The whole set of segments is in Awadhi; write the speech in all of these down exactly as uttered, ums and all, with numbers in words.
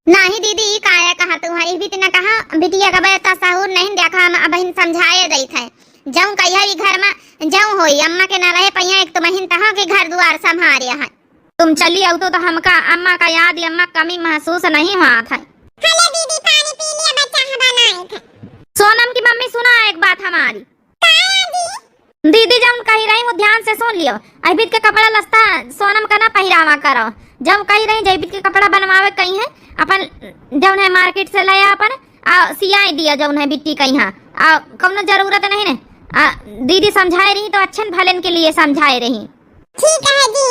नाही दीदी, ई काहे कहत हौ? ई भी त न कहा, बिटिया का बे त सहूर नहीं देखा, हम अबहिन समझाए देइत है। जौन कहिया ई घर मा जौन होई, अम्मा के न रहे पइया, एक तो महीन तहा के घर दुआर संभारे है। तुम चली आउतो तो हमका अम्मा का याद, अम्मा कमी महसूस नहीं होत है। हले दीदी, पानी पी लिया, बच्चा हम बनाइत है। सोनम की मम्मी सुना एक बात हमारी। का दीदी? दीदी जौन कही रही वो ध्यान से सुन लियो। अइबित के कपड़ा लस्ता सोनम का ना पहिरावा करो। जौन कही रही जइबित के कपड़ा बनवावे कही है, अपन जौन है market से ले अपन आ सियाई दिया जौन है बिट्टी कइहाँ। आ कौनो जरूरत नहीं ने। आ दीदी समझाए रही तो अच्छन भलन के लिए समझाए रही। ठीक है जी,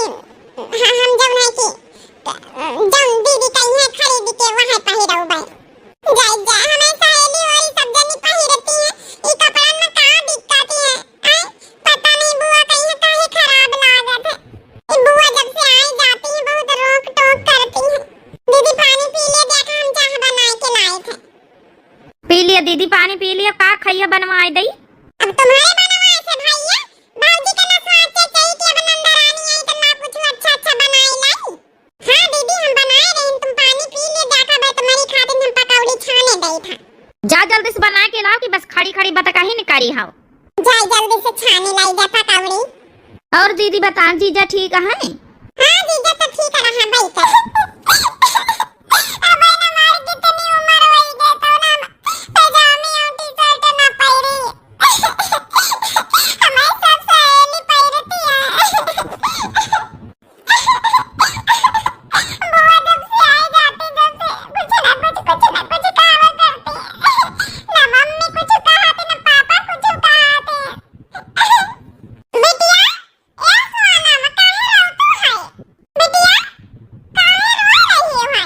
हाँ, हम जौन है कि जौन दीदी कइहाँ खरीद के वहाँ पहिरौबे। जाई जा, हमें सहेली होई सब जनी पहिरती है, ई कपड़न में का दिक्कत है? आय, पता नहीं बुआ कइहाँ काहे खराब लागत है। ई बुआ जब से आई जाती है बहुत रोक टोक करती है। दीदी पानी पी ले, देखा हम चाह बनाए के लाए थे। पी लिया दीदी, पानी पी लिया, का खइया बनवाए दई? अब तुम्हारे बनवाए से भइया, भौजी के ना सोचे चाहिए कि अब नंदरानी आई तो ना कुछ अच्छा अच्छा बनाए लाई। हाँ दीदी, हम बनाए रही, तुम पानी पी ले, देखा भाई तुम्हारी खातिर हम पकौड़ी छाने गई था। जा जल्दी से बना के लाओ कि बस खड़ी खड़ी बतकही न करी हाव। जाई जल्दी से छाने लाई जा पकौड़ी। और दीदी बता, जीजा ठीक है? हाँ जीजा तो ठीक रहा भाई का। अब ना मार कितनी उम्र होई गई तो ना पैजामी और T-shirt ना पहिरी। हमारे सब सहेली पहिरती है। बुआ जब से आई जाती जब से कुछ ना कुछ, कुछ ना कुछ कहा करती। ना मम्मी कुछ कहा थी, ना पापा कुछ कहा थे। बिटिया, ए सोनम, काहे रोतू है? बिटिया, काहे रो रही है?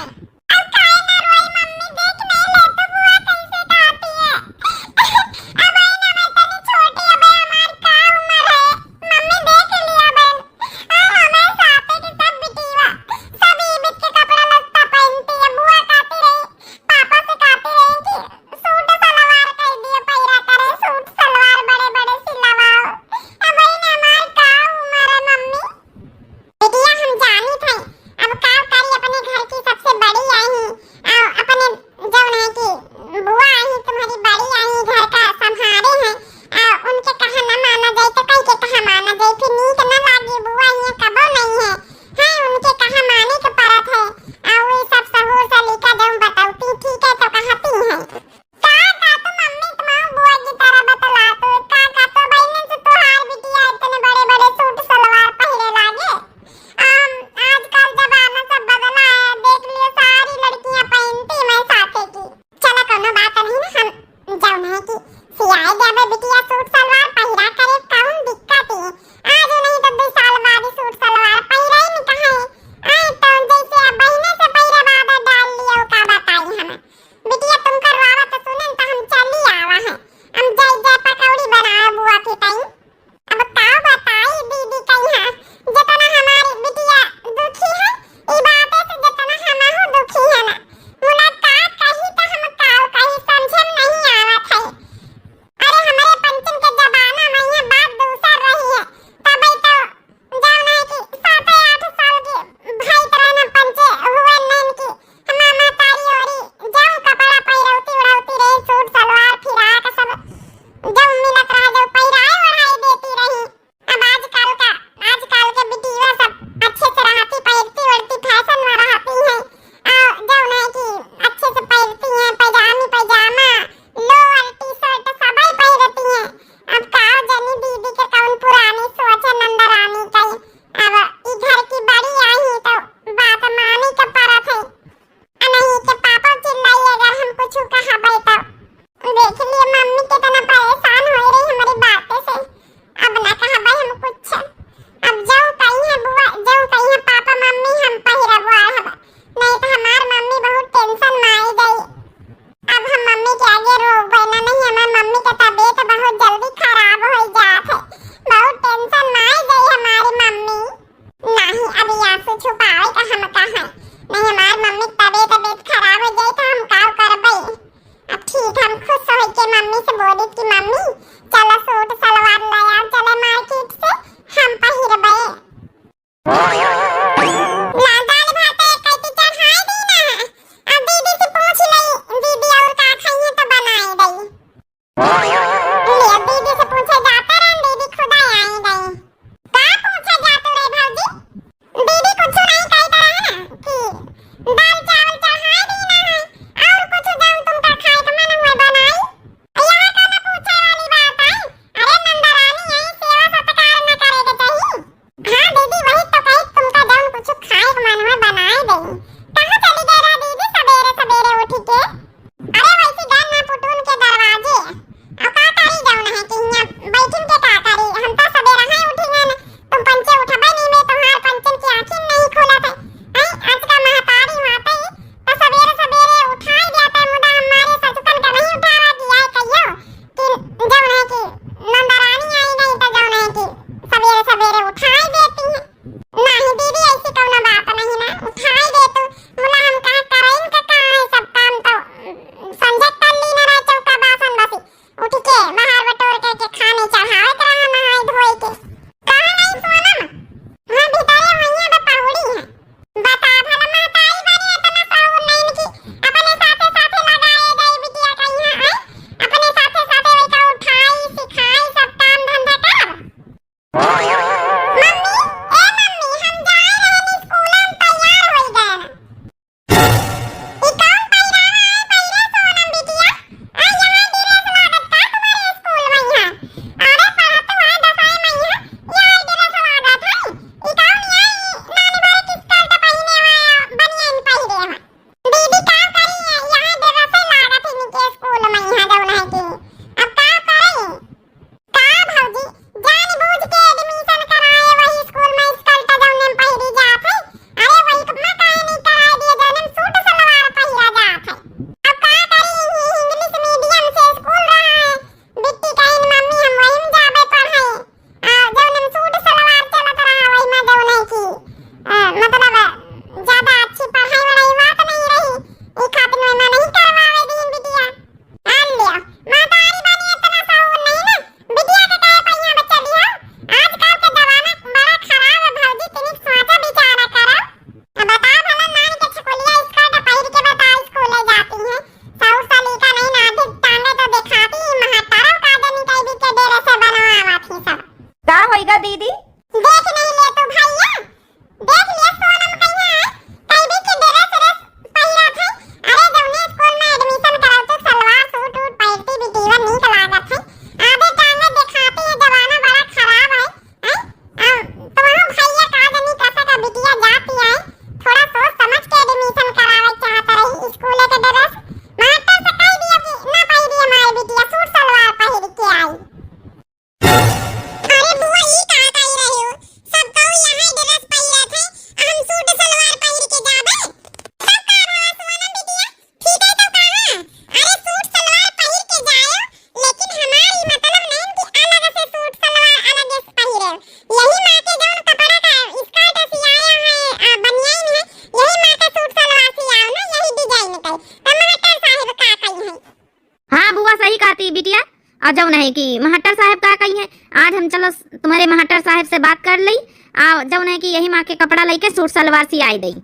सही कहती बिटिया। और जौन है कि मास्टर साहब का कही है, आज हम चलो तुम्हारे मास्टर साहब से बात कर लई, आ जौन है कि यही माँ के कपड़ा लेके सूट सलवार सियाई दई।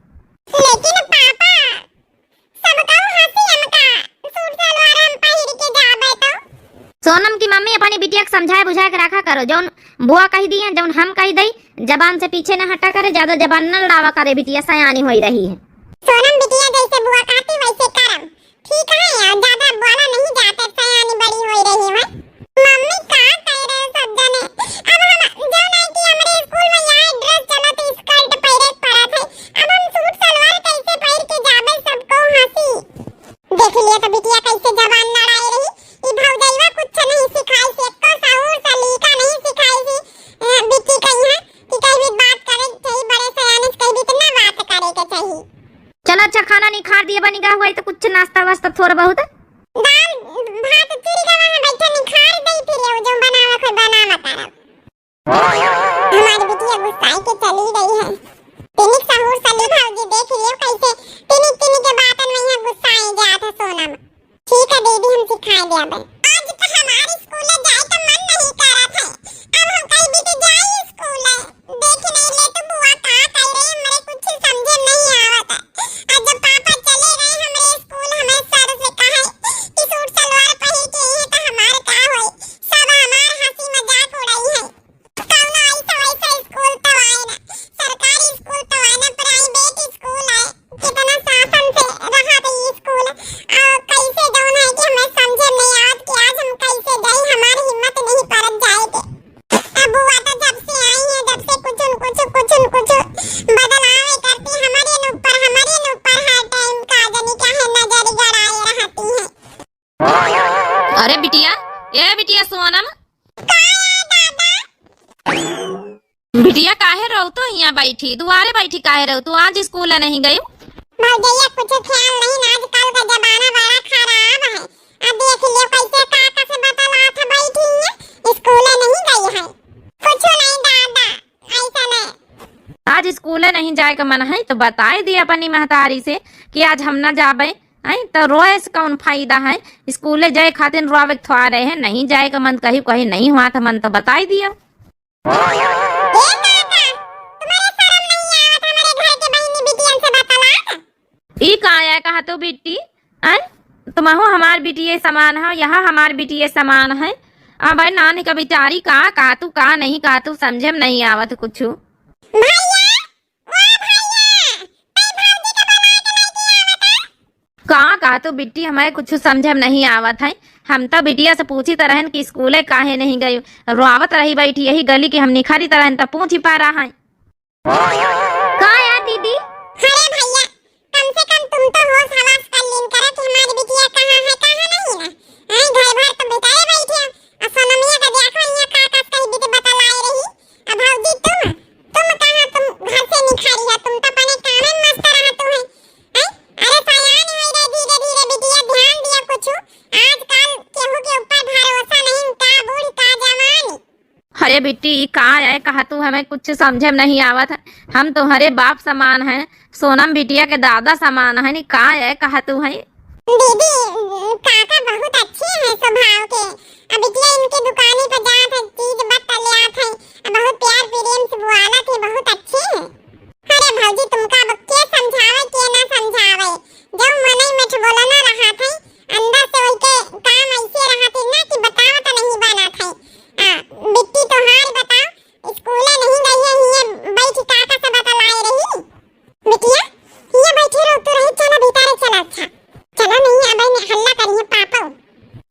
लेकिन पापा, सबका हंसी हमका सूट सलवार हम पहिर के जाबे तो। सोनम की मम्मी अपनी बिटिया के समझाए बुझाए के रखा करो, जौन बुआ कही दी है, जौन हम कही दई, जबान से पीछे न हटा करे, ज्यादा जबान न लड़ावा करे, बिटिया सयानी होई रही है। सोनम बिटिया जैसे बुआ कहती वैसे करम। ठीक है, और ज्यादा बोला नहीं जात, सयानी बड़ी होई रही है। मम्मी का कह रहे हो सब जने? अब हम जो नहीं कि हमरे स्कूल में यह ड्रेस चलत, स्कर्ट पहिरे के पड़त है, अब हम सूट सलवार कैसे पहिर के जाबे, सबको हंसी। देख लिया तो बिटिया कैसे जबान लड़ाई रही। ई भौजैया कुछ नहीं सिखाई से, एको सहूर सलीका नहीं सिखाई से। अ, बिट्टी कही है कि कहीं भी बात करे के चाहिए, बड़े सयाने से कहीं भी इतना बात करे के चाहिए। चलो अच्छा, खाना निखार दिए बनी गा हुआ तो कुछ नाश्ता वास्ता थोड़ा बहुत। दाल भात चूरी का वहाँ बैठे निखार दे, फिर ये जो बनावा कोई बनावा करब। हमारी बिटिया गुस्साई के चली गई है। तिनिक सहूर सली भौजी देख लियो कैसे तिनिक तिनिक के बातन में यहाँ गुस्साई जात है सोनम। ठीक है दीदी, हम सिखाए दे अब। आज तो हमारे स्कूल जाए का मन नहीं करत है। अब हम कहीं भी तो जाए स्कूल। देख नहीं ले तो बुआ का कह रही, हमरे कुछ समझे नहीं आवत है। आज जब पापा चले गए हमरे स्कूल, हमें सर से कहे कि सूट सलवार पहिर के आई है तो हमार का होई? सब हमार हंसी मजाक उड़ाई है। कौनो ऐसा वैसा स्कूल तो आए ना, सरकारी स्कूल तो आए ना, प्राइवेट स्कूल है। कितना शासन से रहा था ये स्कूल, और कैसे जौन है कि हमें समझे नहीं आवत कि आज हम कैसे जाई, हमारी हिम्मत नहीं परत जाए के। अब बुआ तो जब से आई है, जब से कुछ न कुछ, कुछ न कुछ बदलाव करती, हमारे न ऊपर, हमारे न ऊपर हर टाइम का जानी क्या है, नजर गड़ाए रहती है। अरे बिटिया, ए बिटिया सोनम। का है दादा? बिटिया काहे रहो तो हियाँ बैठी, दुआरे बैठी काहे रहो तू? आज स्कूल नहीं गई? भौजैया कुछ ख्याल नहीं ना, आजकल का जमाना बड़ा खराब है। अब देख लियो कैसे काका से बतलात है बैठी है, स्कूल नहीं गई है। कुछ नहीं दादा, ऐसा नहीं। आज स्कूल नहीं जाए का मन है तो बताए दिए अपनी महतारी से कि आज हम ना जाबे। हैं, तो रोए से कौन फायदा है? स्कूले जाए खातिर रोवे के थोआ रहे हैं, नहीं जाए का मन कही, कही नहीं हुआ था मन तो बताई दियो। ए काका, तुम्हारे शर्म नहीं आवत हमारे घर के बहिनी बिटियन से बतलात? ई का है कहा तू बिट्टी? हैं? तुमहू हमार बिटिये समान है, यहाँ हमार बिटिये समान है। अब नानी का बिचारी का, का तू का नहीं का तू समझे में नहीं आवत कुछ। भैया, ओ भैया, तई भौजी के बुला के लेके आवत है। का, का तो बिट्टी, हमें कुछ समझे में नहीं आवत है। हम तो बिटिया से पूछी त रहन कि स्कूले काहे नहीं गई, रोवत रही बैठी यही गली के, हम निखारी त रहन त पूछी पा रहा है। का या दीदी? अरे भैया, कम से कम तुम तो होश हवास कर लीन करो कि हमारी बिटिया कहाँ है, कहाँ नहीं है। हैं, घर भर तो बेचारे बैठे हैं। आ सोनमिया का देखो, यहाँ का कस कही बीत बतलाए रही। अब भौजी तुम, तुम कहाँ, तुम घर से निखारी है, तुम तो अपने काम में मस्त रहत हो। हैं? अरे सयान होई रे, धीरे धीरे बिटिया ध्यान दिया कुछ। आजकल केहू के ऊपर भरोसा नहीं, का बूढ़ का जवान। अरे बिट्टी, ई का है कहा तू, हमें कुछ समझे में नहीं आवत है। हम तुम्हारे बाप समान हैं, सोनम बिटिया के दादा समान है, नी का है कहा तू है? दीदी, काका बहुत अच्छे हैं स्वभाव के। अब बिटिया इनके दुकानी पर जात है, चीज बट ले आत है, बहुत प्यार प्रेम से बुआलत है, बहुत अच्छे हैं। अरे भौजी, तुमका अब के समझावे, के ना समझावे, जो मनई में बोलना रहा थे, अंदर से उनके काम ऐसे रहा थे ना कि बतावत नहीं बना थे। आ, बिट्टी तोहार बताओ, स्कूले नहीं गई है, हिये बैठ काका से बतलाए रही। बिटिया, हिये बैठे रहो, तू रही, चलो भीतर चला, अच्छा। चलो नहीं, अब हल्ला करिए पापा।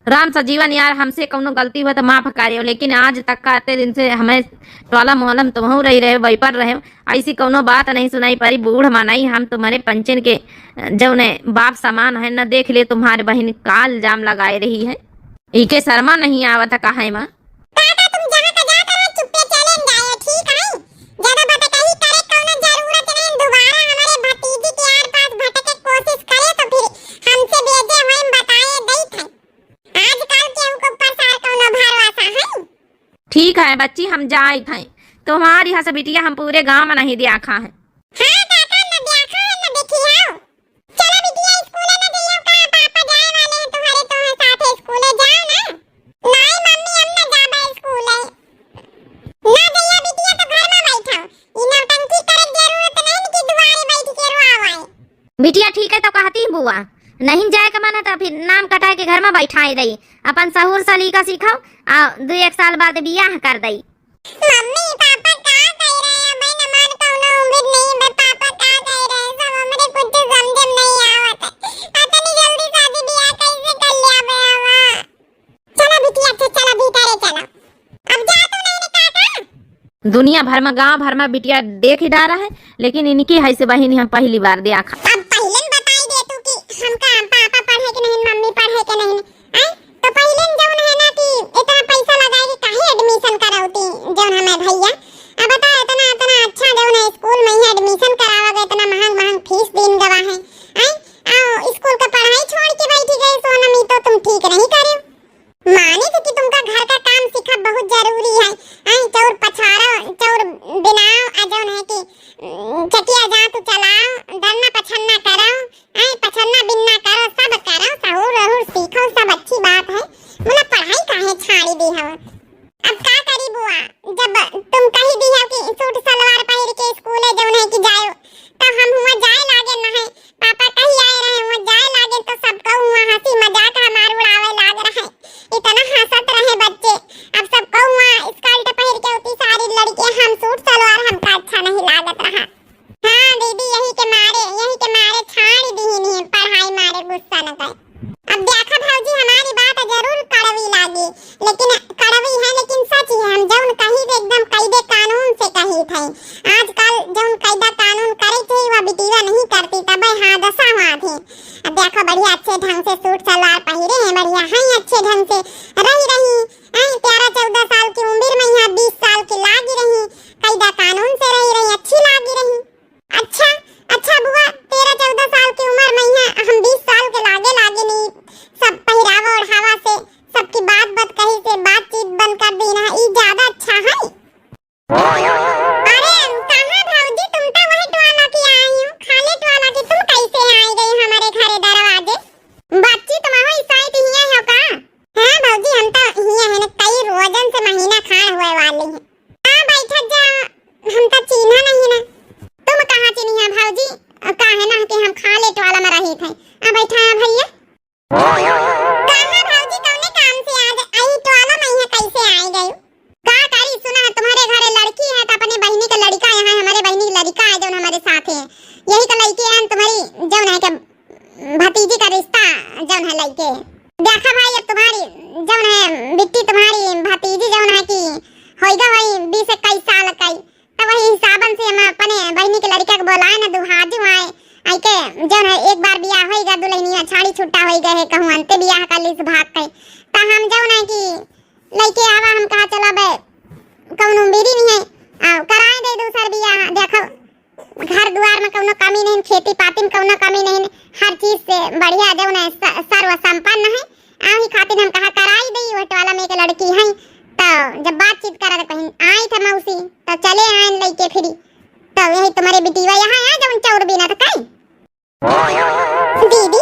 राम सजीवन यार, हमसे कौनो गलती हुआ तो माफ करियो, लेकिन आज तक का इतने दिन से हमें टोला मोहल्ला में तुमहू रही रहे, वही पर रहे, ऐसी कौनो बात नहीं सुनाई पड़ी। बूढ़ मनई हम तुम्हारे पंचन के जौने बाप समान है न, देख ले तुम्हारे बहन का इल्जाम लगाए रही है। इके शर्मा नहीं आवत है कहे माँ। काका तुम जहाँ का जात रहे चुप्पे चले जाए, ठीक है? ज्यादा बतकही करे कौनो जरूरत नहीं, दोबारा हमारे भतीजी के आर पास भटके कोशिश करे तो फिर हमसे भेजे हुए हम बताए दई थे। आजकल केहू के ऊपर सार कौनो भरोसा है? ठीक है बच्ची, हम जाइत हैं। तुम्हारी हंस बिटिया हम पूरे गांव में नहीं देखा है। हाँ काका, न देखा है, न देखी है। चलो बिटिया, स्कूल न जइयो का, पापा जाए वाले हैं तुम्हारे, तुम्हारे साथ स्कूल जाओ, न हुआ। नहीं जाए का मन है तो फिर नाम कटाए के घर में बैठाए दई। अपन सहूर सलीका सीखो, आ दू एक साल बाद बियाह कर दई। मम्मी, पापा का कह रहे हैं? अबे हमार कौनो उम्र नहीं बे, पापा का कह रहे हैं? सब हमरे कुछ समझ में नहीं आवत है। इतनी जल्दी शादी बियाह कैसे कर लिया बे हमार? चला बिटिया, अच्छा चला भीतरे चला। अब जा तू नहीं रे काका। दुनिया भर में, गांव भर में बिटिया देख ही डारा है, लेकिन इनकी है से बहिनी हम पहली बार देखा। अब पहले न बताई दे तू कि हमका पापा पढ़े के नहीं, मम्मी पढ़े के नहीं, हैं? तो पहले न जौन है ना कि इतना पैसा लगाए के काहे admission करावती जौन हमें भैया। अब बता, इतना, इतना अच्छा जौन है स्कूल में ही admission करावा गए, इतना महंग, महंग फीस दीन गवा है, हैं? आओ, स्कूल का पढ़ाई छोड़ के बैठी गए, सोनम, ई तो तुम ठीक नहीं करे। माने से कि तुमका घर का काम सीखब बहुत जरूरी है। आई चौर पछारो, चौर बिनाओ, आ जौन है कि, उम, चकिया जांतु चलाओ, दरना पछन्ना करो, आई पछन्ना बिनना करो, सब करो, सहूर अहूर सीखो, सब अच्छी बात है। बोला पढ़ाई काहे छाड़ी दी हो? अब का करी बुआ, जब तुम कही दी हो कि सूट सलवार पहिर के स्कूले जौन है कि जायो, तो हम हुआ जाए लागे न है। पापा कही आए रहे, हुआ जाए लागे तो सबको हुआ हंसी मजाक हमार उड़ावे लाग रहे। इतना हंसत रहे बच्चे। अब सबको हुआ स्कर्ट पहिर के होती सारी लड़कियां, हम सूट सलवार हमका अच्छा नहीं लागत रहा। हाँ दीदी, यही के मारे, यही के मारे छाड़ दीहिन ही पढ़ाई मारे गुस्सा न कर। अब देखा भौजी, हमारी बात जरूर कड़वी लागी, लेकिन कड़वी है, लेकिन सच है। हम जौन कही थे एकदम कायदे कानून से कही थे। आजकल जौन कायदा कानून करे थे, वह बिटिया नहीं करती, तब हादसा हुआ थे। अब देखो बढ़िया अच्छे ढंग से सूट सलवार पहिरे हैं, बढ़िया हैं, अच्छे ढंग से रही रही। हैं, तेरह चौदह साल की उम्र में यहाँ बीस साल की लागी रही, कायदा कानून से रही रही, अच्छी लागी रही। अच्छा, अच्छा बुआ, तेरह चौदह साल की उम्र में यहाँ हम बीस साल के लागे लागे नहीं, सब पहिरावा ओढ़ावा से, सबकी बात बात कही से बातचीत बंद कर दी ना, ई ज्यादा अच्छा है। अरे कहाँ भौजी, तुम तो वही टोला की आई हो, खाली टोला की, तुम कैसे आई गई हमारे घरे दरवाजे? बच्ची, तुम हो इसाई हिया हो का? हाँ भौजी, हम तो हिया है ना, कई रोजन से महीना खान हुए वाली है। आ बैठत जा, हम तो चीन्हा नहीं ना। तुम कहाँ चिन्हिया भौजी? का है ना कि हम खाली टोला में रही थे। आ बैठा है भैया। कहाँ भौजी, कौने काम से आज आई टोला में, यहाँ कैसे आई गई? का करी, सुना है तुम्हारे घरे लड़की है तो अपने बहिनी के लड़का यहाँ, हमारे बहिनी के लड़का है जौन हमारे साथ है, यही का लड़की है तुम्हारी जौन है के भतीजी का रिश्ता जौन है लइके। देखा भाई, अब तुम्हारी जौन है बिट्टी, तुम्हारी भतीजी जौन है कि होइगा वही बीस इक्कीस साल कई, तो वही हिसाबन से हम अपने बहिनी के लड़का के बोलाए ना, दुहाजू आए, आइके जौन है एक बार बियाह होइगा, दुल्हनिया छाड़ी छुट्टा होइगा है, कहूँ अंते बियाह कर लीस भाग के, तो हम जौन है कि लइके आवा, हम कहा चला बे कौन उम्मीदी नहीं है, आ, कराए दे दूसर बियाह। देखो घर दुआर में कौनो कमी नहीं, खेती पाती में कौनो कमी नहीं, हर चीज से बढ़िया जौन है स-, सर्व संपन्न है। आही खातिर हम कहा कराई दई, वह टोला में एक लड़की है, तो जब बातचीत करा तो कहीं आई था मौसी, तो चले आए लइके फिरी, तो यही तुम्हारे बिटिया यहाँ है जौन चौर बिना तो कई। दीदी,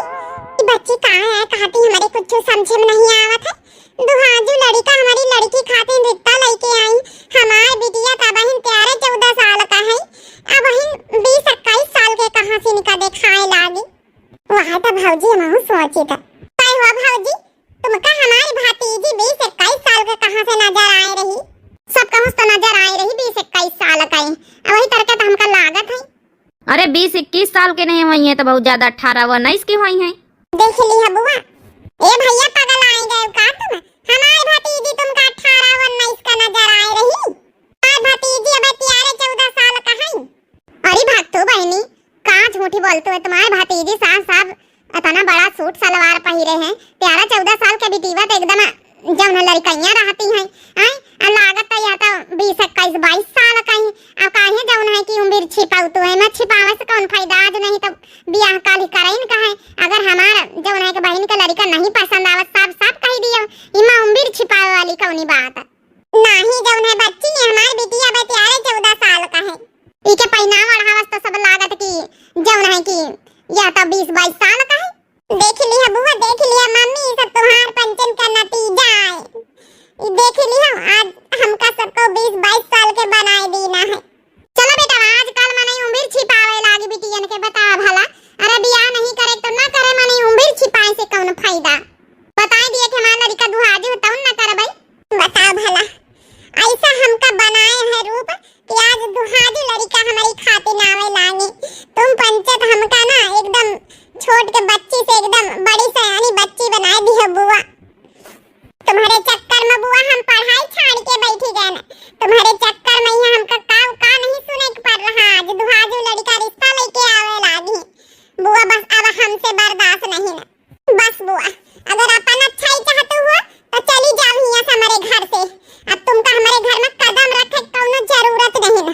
ई बच्ची का है, कहती हमारे कुछ समझे में नहीं आवत है। दुहाजू लड़का हमारी लड़की खातिर रिश्ता लइके आई। हमार बिटिया का बहिन तेरह चौदह साल का है, अब बहिन बीस इक्कीस साल के कहाँ से इनका देखाए लागी। वह तो भौजी हमहू सोची था। काय हुआ भौजी, तुमका हमारी भतीजी बीस इक्कीस साल के कहाँ से नजर आए रही? सब कहूँ तो नजर आए रही बीस इक्कीस साल का ही। अब वही तरह का तो हमका लागत है। अरे बीस इक्कीस साल के नहीं हुई है तो बहुत ज्यादा अठारह उन्नीस की हुई है। देख ली है बुआ। ए भैया, पगल आए गए का तुम? हमारी भतीजी तुमका अठारह उन्नीस का नजर आए रही। हमारी भतीजी अब तेरह चौदह साल का है। अरे भक्तू बहनी, का झूठी बोलतू है? तुम्हारे भतीजी साफ साफ इतना बड़ा सूट सलवार पहिरे हैं, तेरह चौदह साल के बिटिया तो एकदम जौन है लड़कइयाँ रहती हैं, आय? आ लागत तो या तो बीस इक्कीस बाईस साल का ही। अब काहे जौन है कि उम्र छिपाऊ तो है, मैं छिपावे से कौन फायदा? आज नहीं तो बियाह काल ही कराइन का है। अगर हमार जौन है कि बहन के लड़का नहीं पसंद आवत, साफ साफ कही दियो, इमा उम्र छिपावे वाली कौनी बात? नाही जौन है बच्ची, ये हमार बिटिया बा तेरह चौदह साल का है। इके पहिनावा ओढ़ावस तो सब लागत कि जौन है कि या तो बीस बाईस साल का है। देख लिया बुआ, देख लिया मम्मी, ई सब तुम्हार पंचन का नतीजा है। ई देख लिया, आज हमका सबको बीस बाईस साल के बनाए दीना है। चलो बेटा, आजकल मनई उम्र छिपावे लागी बिटियन के, बता भला। अरे बियाह नहीं करे तो ना करे, सयानी बच्ची बनाए दिहो बुआ। तुम्हरे चक्कर में बुआ हम पढ़ाई छाड़ के बैठी गए ना। तुम्हरे चक्कर में यहाँ हमका का, का नहीं सुने के पड़ रहा। आज दुहाजू लड़िका रिश्ता लेके आवे लागी। बुआ बस अब हमसे बर्दाश्त नहीं ना। बस बुआ, अगर अपन अच्छाई चाहतू हो तो चली जाओ हियाँ से हमरे घर से। अब तुमका हमरे घर में कदम रखे के कौनो जरूरत नहीं ना।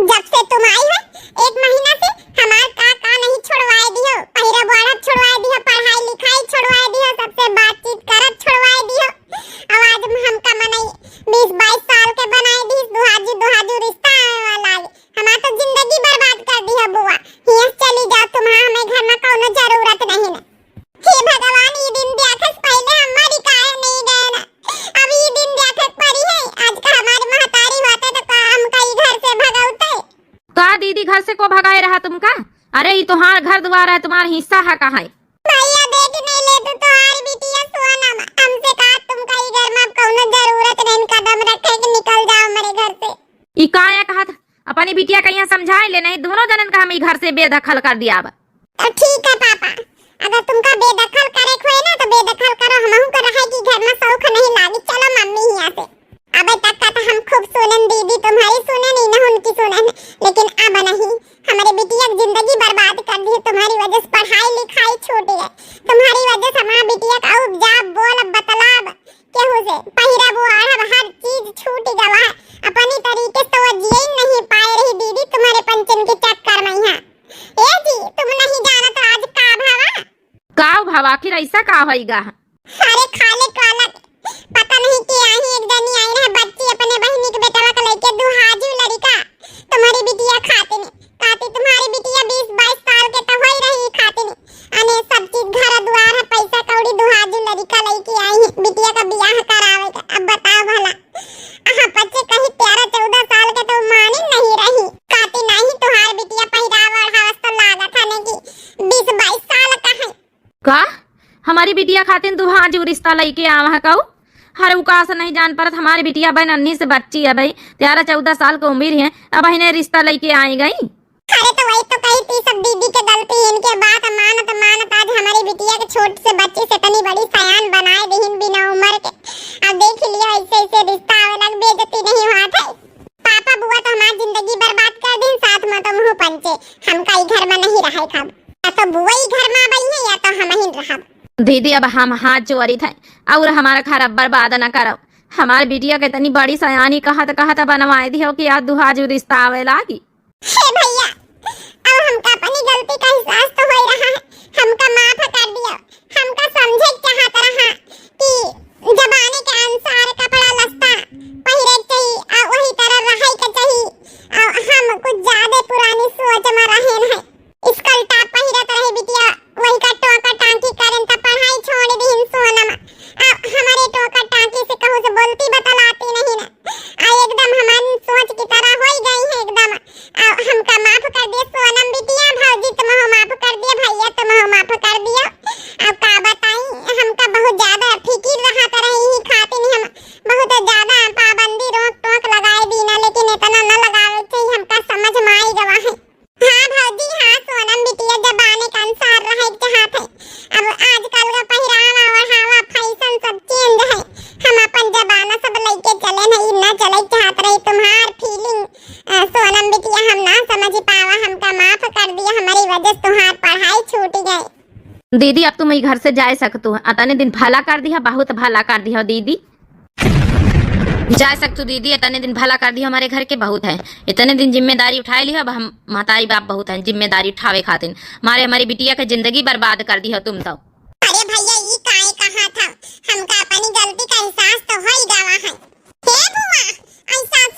जब से तुम आई हो, एक महीना से हमार का का नहीं छुड़वाए दिहो, पहिरा बोढ़ा छुड़वाए दिहो, पढ़ाई लिखाई छुड़वाए दिहो, सबसे बातचीत करत छुड़वाए दिहो। अब आज हम, हमका मनई बीस बाईस साल के बनाए दी, दुहाजू दुहाजू रिश्ता आवे वाला है। हमार तो जिंदगी बर्बाद कर दिहो बुआ। हियाँ से चली जाओ, तुम्हार हमें घर में कौनो जरूरत नहीं ना। हे भगवान, ई दिन देखे से पहिले हम मरी काहे नहीं गए ना। अब ई दिन देखे के पड़ी है। आज का हमारी महतारी होते तो का हमका ई घर से भगौते? का दीदी, घर से को भगाए रहा तुमका? अरे, ई तुम्हार घर द्वार है, तुम्हार हिस्सा है, कहाँ है? भैया देख नहीं ले तू, तुम्हारी बिटिया सोनम, हमसे कहा तुमका ई घर में अब कौनो जरूरत नहीं, कदम रखे कि निकल जाओ हमारे घर से। ई का या कहत? अपनी बिटिया का यहाँ समझाए ले, नहीं दोनों जनन का हम ई घर से बेदखल कर दिया अब। तो ठीक है पापा, अगर तुमका बेदखल करे के होए ना तो बेदखल करो, हमहू के रहे की घर में शौक नहीं लागी। चलो मम्मी हियाँ से। अबे तक का तो हम खूब सुनन दीदी, तुम्हारी सुनन, इन्हें उनकी सुनन, लेकिन अब नहीं। हमारे बिटिया की जिंदगी बर्बाद कर दी है तुम्हारी वजह से, पढ़ाई लिखाई छूट गए तुम्हारी वजह से। हमारा बिटिया का अब जा बोल, अब बतलाब केहू से, पहिरा बोढ़ब हर चीज छूट गवा है। अपनी तरीके से तो वो जिए ही नहीं पाए रही दीदी तुम्हारे पंचन के चक्कर में यहाँ। ए जी, तुम नहीं जानत आज का भवा? का भवा, आखिर ऐसा का होइगा? अरे खाले काला पता नहीं के आई, एक जनी आई रहे बच्ची अपने बहिनी के बेटवा के लेके, दुहाजू लड़िका तुम्हारी बिटिया खातिन, कहती तुम्हारी बिटिया बीस बाईस साल के तो होई रही खातिन, अने सब चीज घर दुआर है, पैसा कौड़ी दुहाजू लड़िका लेके आई है बिटिया का बियाह करावे के। अब बताओ भला, हाँ बच्चे कहीं तेरह चौदह साल के तो मानिन नहीं रही, कहती नहीं तुम्हार बिटिया पहिरावा ओढ़ावस तो लागत है नहीं कि बीस बाईस साल का है। का? हमारी बिटिया खातिन दुहाजू रिश्ता लइके आवा है कऊ? हर उकास नहीं जान परत, हमारी बिटिया बहन अन्नी से बच्ची है भाई, तेरह चौदह साल की उम्र है, अब इन्हें रिश्ता लइके आई गई। अरे तो वही तो कही थी सब दीदी के गलती, इनके बात मानत मानत आज हमारी बिटिया के छोट से बच्ची से इतनी बड़ी सयान बनाए दीन बिना उम्र के। अब देख लिया ऐसे ऐसे रिश्ता आवे लग, बेइज्जती नहीं हुआ था। पापा बुआ तो हमारी जिंदगी बर्बाद कर दीन, साथ में तो मुँह पंचे, हमका ई घर में नहीं रहे खाब। या तो बुआ ई घर में आबई है या तो हम ही रहब। दीदी अब हम हाथ जोड़ी थे और हमारा घर अब बर्बाद न करो। हमारे बिटिया के इतनी बड़ी सयानी कहत कहत बनवाए दियो कि आज दुहाजू रिश्ता आवे लागी। हे भैया, अब हमका अपनी गलती का एहसास तो हो रहा है, हमका माफ कर दियो। हमका समझे के चाहत रहा कि जमाने के अनुसार कपड़ा लत्ता पहिरे के चाहिए और वही तरह रहे के चाहिए और हम कुछ ज्यादा पुरानी सोच में रहेन है। स्कर्ट टॉप पहिरत रहे बिटिया, वही का टोका टांकी करेन त पढ़ाई छोड़ दीन सोनम। अब हमारे टोका टांकी से कहूँ से बोलती बतलाती नहीं ना। आ एकदम हमारी सोच की तरह होई गई है एकदम। आ हमका माफ कर दिया सोनम बिटिया, भौजी तुमहू माफ कर दिया, भैया तुमहू माफ कर दिया। अब का बताई, हमका बहुत ज्यादा फिकिर रहत रही ही खातिन हम बहुत ज्यादा पाबंदी रोक टोक लगाए दीना, लेकिन इतना न लगावे के चाहिए, हमका समझ में आई गवा है। हाँ भौजी, हाँ सोनम बिटिया, जमाने के अनुसार रहे के चाहत है। अब आजकल का पहिरावा ओढ़ावा फैशन सब चेंज है। हम अपन जमाना सब लइके चले नहीं, ना चले चाहत रही। तुम्हार फीलिंग सोनम बिटिया हम ना समझ पावा, हमका माफ कर दिया, हमारी वजह से तुम्हार पढ़ाई छूट गई। दीदी, अब तुम ई घर से जाए सकतू, अतने दिन भला कर दिया, बहुत भला कर दिया दीदी। जाए सकतू दीदी, इतने दिन भला कर दिया हमारे घर के, बहुत है। इतने दिन जिम्मेदारी उठाए लियो, अब हम महतारी बाप बहुत है जिम्मेदारी उठावे खातिर। मारे हमारी बिटिया के जिंदगी बर्बाद कर दिया तुम तो। अरे भैया, ई काहे कहा था, हमका अपनी गलती का एहसास तो हो ही गवा है। हे बुआ, एहसास